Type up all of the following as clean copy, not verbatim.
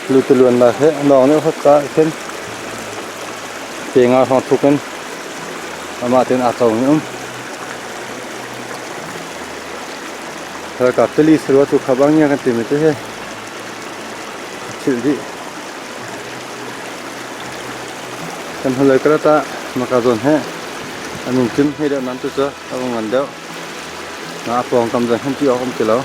Lutiluannak he lawng nih hot ca khin pe nga hrawng thuk in amah tein aa co mi um. Ralkap tili sarua tu kha bang ngia kan timi te hi a chilh dih. Kan hnulei karat ah maka zawn he a min kim he deuh nan tu cu a vung ngan deuh. Na a pawngkam zong hin ti awk um ti lo.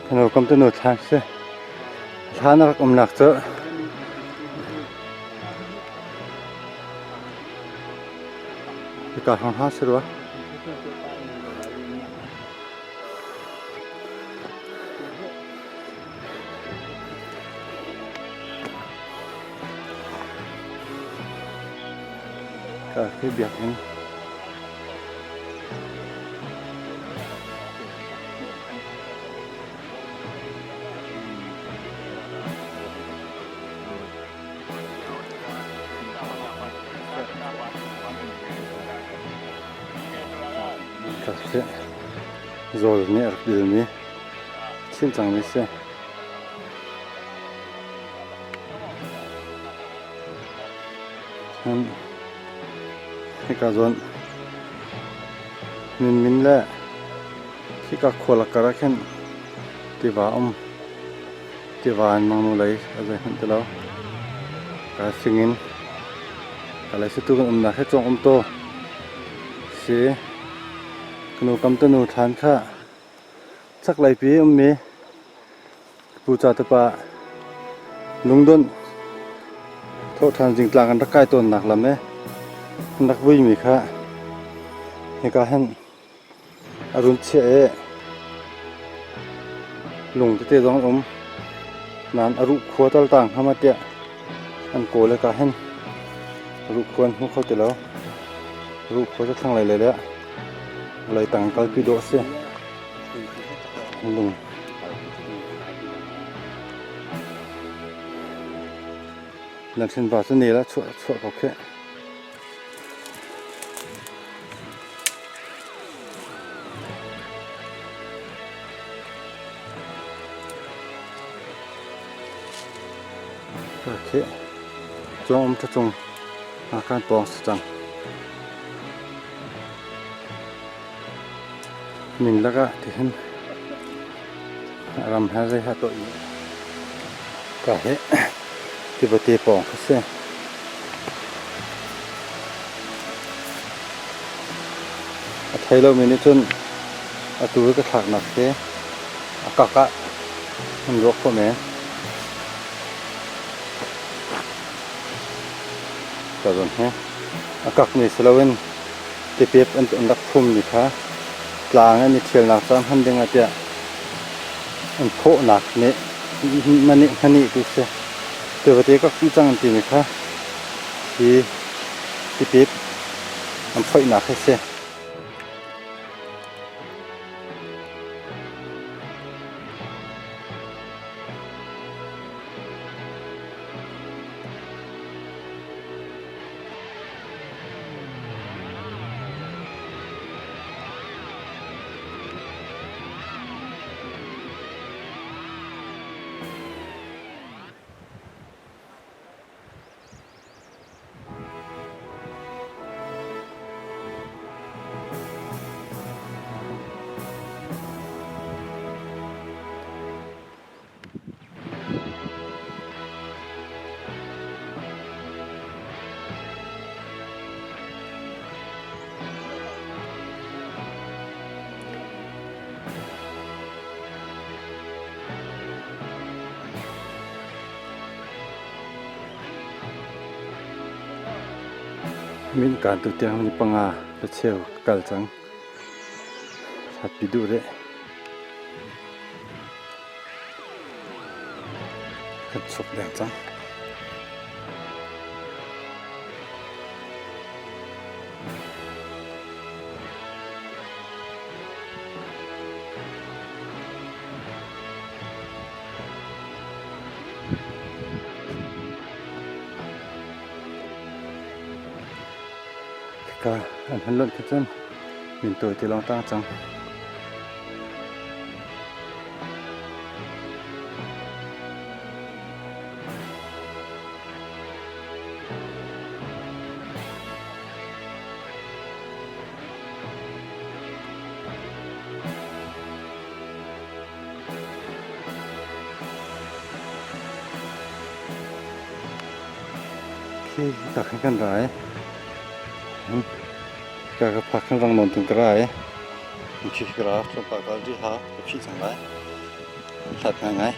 Tanu kam tanu thlan si. Thlan a rak umnak cu hika hrawng hna si rua. Ka khi biakinn. Zawl nih a rak dilmi thil cangmi si. Cun hika zawn Minmin le Hika khualak kar ah khin tiva a um. Tiva in mangnu lei a zeihmanh ti lo. Ka singin ka lei situ kan umnak hi cawng um taw si. Kanu kam tanu thlan kha chaklei pi ummi Pu Ca Tepa lungdonh thawhṭhan zingtlang an rak kai tawnnak lam i an rak vuimi kha hika hin A run chiah i lung tete zong a um. Nain a ruh khua tal tang hnga ma tiah an kawl i ka hin ruh khua an hmu kho ti lo. Ruh khua cu thlanglei lei le vawlei tang kalpi dawh a si. Lung. Nan va cu nel ah chuah ko kheh. Cuang um ṭha cung kan pawng si cang. Min lakah tihin ram he zei ha tuah i ka hi tivate pawng kha si. A thei lomi nih cun atu i ka thlaknak hi a kak ah an ruah khawh men. Ka zawn hi a kakmi si loin tipep an rak phummi kha tlang an i ṭhialnak caah hman ding ah tiah an phawhnak nih hmani tu si. Tivate kak dih cang an timi kha hi tipep an phoihnak hi si. Min kaan tu tiang ni panga le cheu ka kal cang. Hlatpi duh rih. Kan chuk deng cang. Khika an hun lonh khi cun min tawi te lawng tang cang. Khi ka khan kan ra i ka ka phak khan rang nawn tun ka ra i khi ka ra tlawmpal kal rih ha ka phih cang lai. Hlat ngaingai.